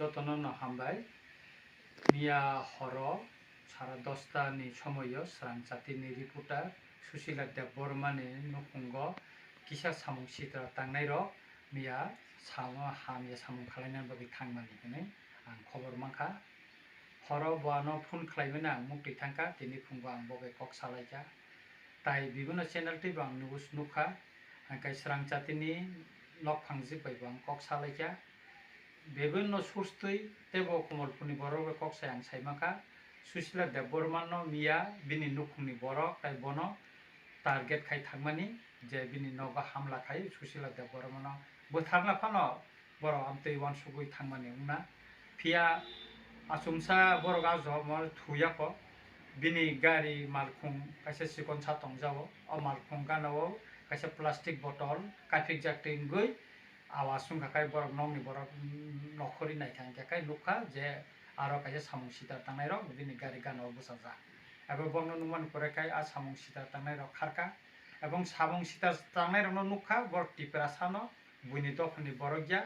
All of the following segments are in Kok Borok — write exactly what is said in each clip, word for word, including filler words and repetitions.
Jotono no hambai. Miya horo sara dosta ni somoio Srangchati ni reporter Susila Debbarma ni nukhungo kisa samung sitra tangnai rok miya samo hamya samung khalaina bagwi thangmani hinwi ang khobor mankha. Horo bo ano phone khlaimani ang muktwi thangkha, tini phungo ang bo bai kok salaikha. Tai bibinno channel twi bo ang news nukha, hwnkhe Srangchati ni nok phangjik bai bo ang kok salaikha. Bibinno source twi teibo Komolpur ni borok bai kok sai ang saimankha. Susila Debbarma no miya bini nukhung ni borok tai bono target khai thangmani je bini nogo hamla khai Susila Debbarma no bwtharna phano borok amtwi uansugwi thangmani wngna. Phiya achomsa borok ah jomo thuyakho. Bini gari malkhung kaisa chikonsa tongjago. O malkhung gana o kaisa plastic bottle kaphikjak twi wngwi awas wngkha khe borok nokni borok nokhorwi naikha hwnkhe khe nukha je aro kaisa samung sitra tangnairok bini gari gana o bwchajak. Abo borokno nukmani pore khe a samung sitra tangnairok kharkha. Ebong samung sitra tangnairokno nukha borok Tiprasano buini dophani borok ya.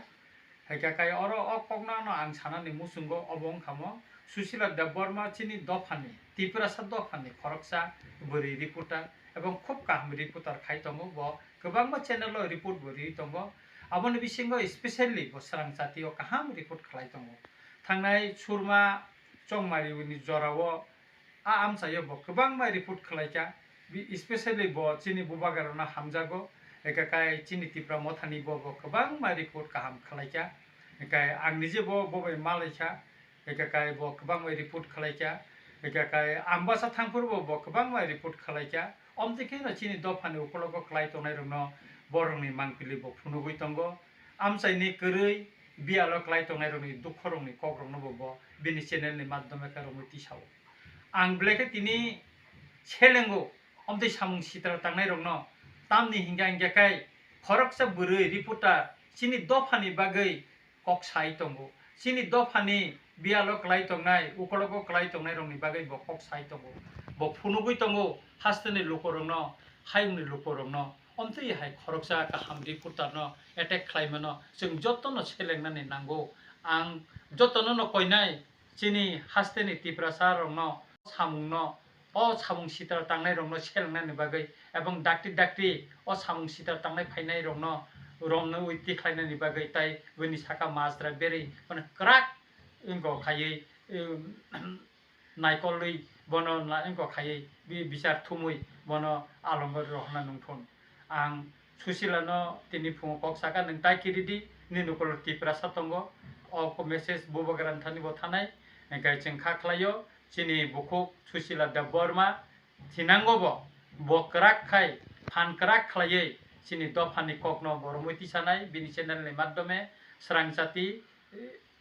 Haikha kai oro o kokno ano ang sanani muchungo obo wngkha mo Susila Debbarma chini dophani, Tiprasa dophani khoroksa bwrwi reporter ebong khub kaham reporter khai tongo bo, kwbangma channel o report bo riwi tongo. Aboni bisingo specially bo Srangchati o kaham report khlai tongo. Thangnai Surma Chongmari ni jorao a amchaio bo kwbangma report khlaikha, bi-, especially bo chini bubagrano hamjago, eka kai chini Tipra Mothani bo, bo kwbangma report kaham khlaikha, eka ang nije bo, bo bai malaikha, eka kai bo kwbangma report khlaikha, eka kai ang bwsa thangphuru bo, bo kwbangma report khlaikha, omtwi kheno chini dophani ukologo khlai tongnairokno borokni mangpili bo phunugwi tongo, amchaini kwrwi biyalo khlai tongnairokni dukhorokni kokrokno bo, bo bini channel ni madhyome khe romwi tisao. Ang belai khe tini selengo, omtwi samung sitra tangnairokno, tamni hingkha hingkha khe khoroksa bwrwi reporter chini dophani bagwi kok sai tongo, chini dophani biyalo klai tongnai, ukologo klai tongnairokni bagwi bo kok sai tongo, bo phunugwi tongo hasteni lukurokno, hayungni lukurokno, omtwi hai khoroksa kaham reporterno attack khlaimano chwng jotono selengnani nango. Ang jotono no koinai, chini hasteni Tiprasa rokno samungno, o samung sitra tangnai rokno selengnani bagwi ebong dakti dakti o samung sitra tangnai phainai rokno romnwi tikhlainani bagwi tai bini saka majra berwi bono kwrak wngkok khaiwi, em, naikolwi bono na-, wngkok khaiwi bi-, bichar thumwi bono alongo rohorna nungthun. Ang Susilano tini phungo kok saka, "Nwng tai kiri di, nini ukolor Tiprasa tongo." O message bubagra thani bo thanai, hingkhe chwng kha khlaio, chini bukhuk Susila Debbarma thinango bo, bo kwrak khai, phan kwrak khlaiwi chini dophani kokno bo romwi tisanai, bini channel ni madhyome Srangchati,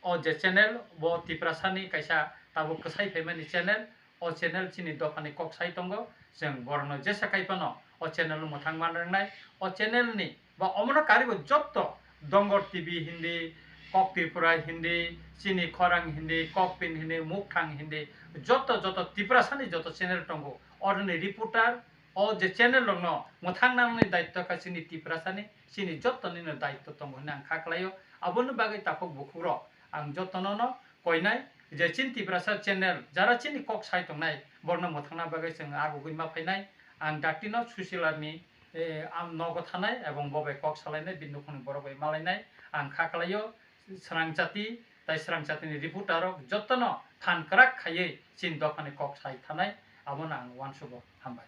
o je channel, bo Tiprasani kaisa tabuk kwsai phaimani channel, o channel chini dophani kok sai tongo, chwng borokno jesa khai phano o channel no mwthang man rwngnai, o channel ni ba omono karibo jotto Dongor T V hindi, Kok Tripura hindi, chini Khorang hindi, Kokpin hindi, Mukthang hindi, jotto jotto Tiprasani jotto channel tongo, oroni reporter o je channel rokno mwthang nangnani daitto kha chini Tiprasani, chini jottonino daitto tongo hinwi ang kha khlaio. Aboni bagwi takhuk bukhukrok ang jottono no koinai je chini Tiprasa channel jara chini kok sai tongnai borokno mwthangna bagwi chwng arugwi ma phainai. Ang daktino Susilani, eh, am nogo thanai ebong bo bai kok salainai, bini nukhungni borok bai malainai. Ang kha khlaio Srangchati tai Srangchatini reporter rok jottono phan kwrak khaiwi chini dophani kok sai thanai, abono ang uansugo. Hambai.